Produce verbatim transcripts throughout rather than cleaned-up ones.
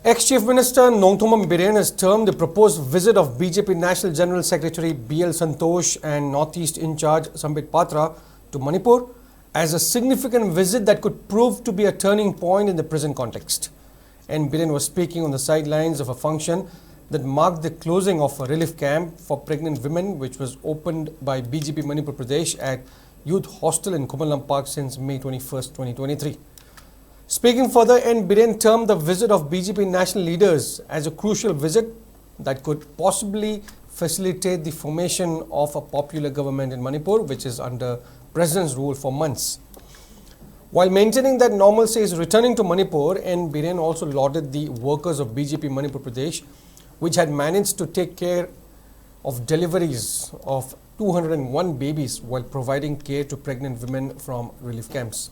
Ex-Chief Minister Nongthombam Biren has termed the proposed visit of B J P National General Secretary B L Santosh and Northeast in-charge Sambit Patra to Manipur as a significant visit that could prove to be a turning point in the present context. N Biren was speaking on the sidelines of a function that marked the closing of a relief camp for pregnant women, which was opened by B J P Manipur Pradesh at Youth Hostel in Khumullampak since May twenty-first, twenty twenty-three. Speaking further, N Biren termed the visit of B J P national leaders as a crucial visit that could possibly facilitate the formation of a popular government in Manipur, which is under president's rule for months. While maintaining that normalcy is returning to Manipur, N Biren also lauded the workers of B J P Manipur Pradesh, which had managed to take care of deliveries of two hundred and one babies while providing care to pregnant women from relief camps.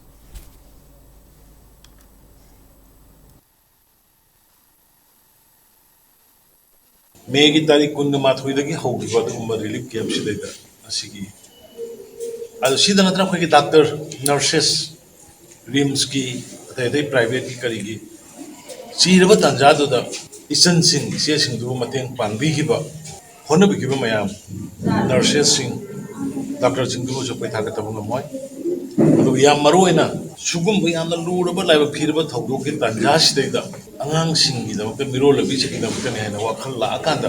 ꯃꯦꯒꯤ ꯇꯥꯔꯤꯛ ꯀꯨꯟꯒ ꯃꯥꯊꯣꯏꯗꯒꯤ ꯍꯧꯈꯤꯕ ꯑꯗꯨꯒꯨꯝꯕ relief ꯀꯦꯝꯞꯁꯤꯗꯩꯗ ꯑꯁꯤꯒꯤ ꯑꯗꯨ ꯁꯤꯗ ꯅꯠꯇꯅ ꯑꯩꯈꯣꯏꯒꯤ ꯗꯥꯛꯇꯔ, ꯅꯔꯁꯦꯁ, ꯔꯤꯝꯁꯀꯤ, ꯑꯇꯩ ꯑꯇꯩ ꯄ꯭ꯔꯥꯏꯚꯦꯠꯀꯤ ꯀꯔꯤꯒꯤ ꯆꯤꯔꯕ ꯇꯥꯟꯖꯥꯗꯨꯗ ꯏꯆꯟꯁꯤꯡ ꯏꯆꯦꯁꯤꯡꯗꯨꯕꯨ ꯃꯇꯦꯡ ꯄꯥꯡꯕꯤꯈꯤꯕ, ꯍꯣꯠꯅꯕꯤꯈꯤꯕ ꯃꯌꯥꯝ, ꯅꯔꯁꯦꯁꯁꯤꯡ, ꯗꯥꯛꯇꯔꯁꯤꯡꯗꯨꯕꯨꯁꯨ ꯑꯩꯈꯣꯏ ꯊꯥꯒꯠꯇꯕ ꯉꯝꯃꯣꯏ꯫ ꯑꯗꯨꯒ ꯌꯥꯝ ꯃꯔꯨ ꯑꯣꯏꯅ ꯁꯤꯒꯨꯝꯕ ꯌꯥꯝꯅ ꯂꯨꯔꯕ ꯂꯥꯏꯕꯛ ꯊꯤꯔꯕ ꯊꯧꯗꯣꯛꯀꯤ ꯇꯥꯟꯖꯥꯁꯤꯗꯩꯗ ꯑꯉꯥꯡꯁꯤꯡꯒꯤꯗꯃꯛꯇ, ꯃꯤꯔꯣꯜꯂꯕꯤꯁꯤꯡꯒꯤꯗꯃꯛꯇꯅꯤ ꯍꯥꯏꯅ ꯋꯥꯈꯜ ꯂꯥꯛꯑꯀꯥꯟꯗ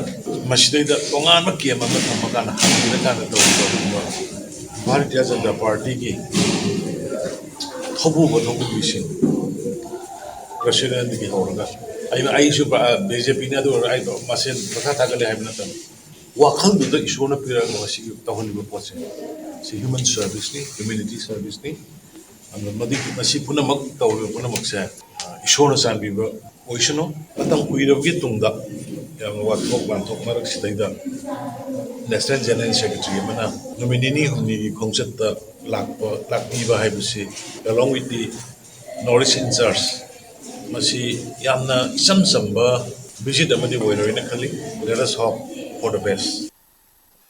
ꯃꯁꯤꯗꯩꯗ ꯇꯣꯉꯥꯟꯕ ꯀꯦꯝ ꯑꯃ ꯊꯝꯃꯀꯥꯟꯗ ꯍꯪꯕꯤꯔꯀꯥꯟꯗ ꯇꯧꯔꯤꯕ ꯑꯗꯨꯒꯨꯝꯕ ꯚꯥꯔꯇꯤꯌꯥ ꯖꯅꯇꯥ ꯄꯥꯔꯇꯤꯒꯤ ꯊꯧꯕꯨꯕ ꯊꯧꯕꯨꯕꯤꯁꯤꯡ, ꯄ꯭ꯔꯁꯤꯗꯦꯟꯗꯒꯤ ꯍꯧꯔꯒ ꯑꯩꯅ, ꯑꯩꯁꯨ ꯕꯤ ꯖꯦ ꯄꯤꯅꯤ ꯑꯗꯨ ꯑꯣꯏꯔꯒ ꯑꯩ ꯃꯁꯦꯟ ꯄꯪꯊꯥ ꯊꯥꯒꯠꯂꯦ ꯍꯥꯏꯕ ꯅꯠꯇꯕ, ꯋꯥꯈꯜꯗꯨꯗ ꯏꯁꯣꯔꯅ ꯄꯤꯔꯛꯑꯒ ꯃꯁꯤꯒꯤ ꯇꯧꯍꯜꯂꯤꯕ ꯄꯣꯠꯁꯦ, ꯁꯤ ꯍ꯭ꯌꯨꯃꯦꯟ ꯁꯔꯚꯤꯁꯅꯤ, ꯍ꯭ꯌꯨꯃꯦꯅꯤꯇꯤ ꯁꯔꯚꯤꯁꯅꯤ꯫ ꯑꯗꯨꯅ ꯃꯗꯨꯒꯤ, ꯃꯁꯤ ꯄꯨꯝꯅꯃꯛ ꯇꯧꯔꯤꯕ ꯄꯨꯝꯅꯃꯛꯁꯦ, ꯑ, ꯏꯁꯣꯔꯅ ꯆꯥꯟꯕꯤꯕ ꯑꯣꯏꯁꯅꯨ꯫ ꯃꯇꯝ ꯀꯨꯏꯔꯕꯒꯤ ꯇꯨꯡꯗ ꯌꯥꯝꯅ ꯋꯥꯊꯣꯛ ꯂꯥꯟꯊꯣꯛ ꯃꯔꯛꯁꯤꯗꯩꯗ ꯅꯦꯁꯅꯦꯜ ꯖꯦꯅꯔꯦꯜ ꯁꯦꯀ꯭ꯔꯦꯇꯔꯤ ꯑꯃꯅ ꯅꯨꯃꯤꯠ ꯅꯤꯅꯤ ꯍꯨꯝꯅꯤꯒꯤ ꯈꯣꯡꯆꯠꯇ ꯂꯥꯛꯄ, ꯂꯥꯛꯄꯤꯕ ꯍꯥꯏꯕꯁꯤ, along with the North East in charge, ꯃꯁꯤ ꯌꯥꯝꯅ ꯏꯆꯝ ꯆꯝꯕ ꯚꯤꯖꯤꯠ ꯑꯃꯗꯤ ꯑꯣꯏꯔꯣꯏꯅ ꯈꯜꯂꯤ꯫ Let us hope for the best.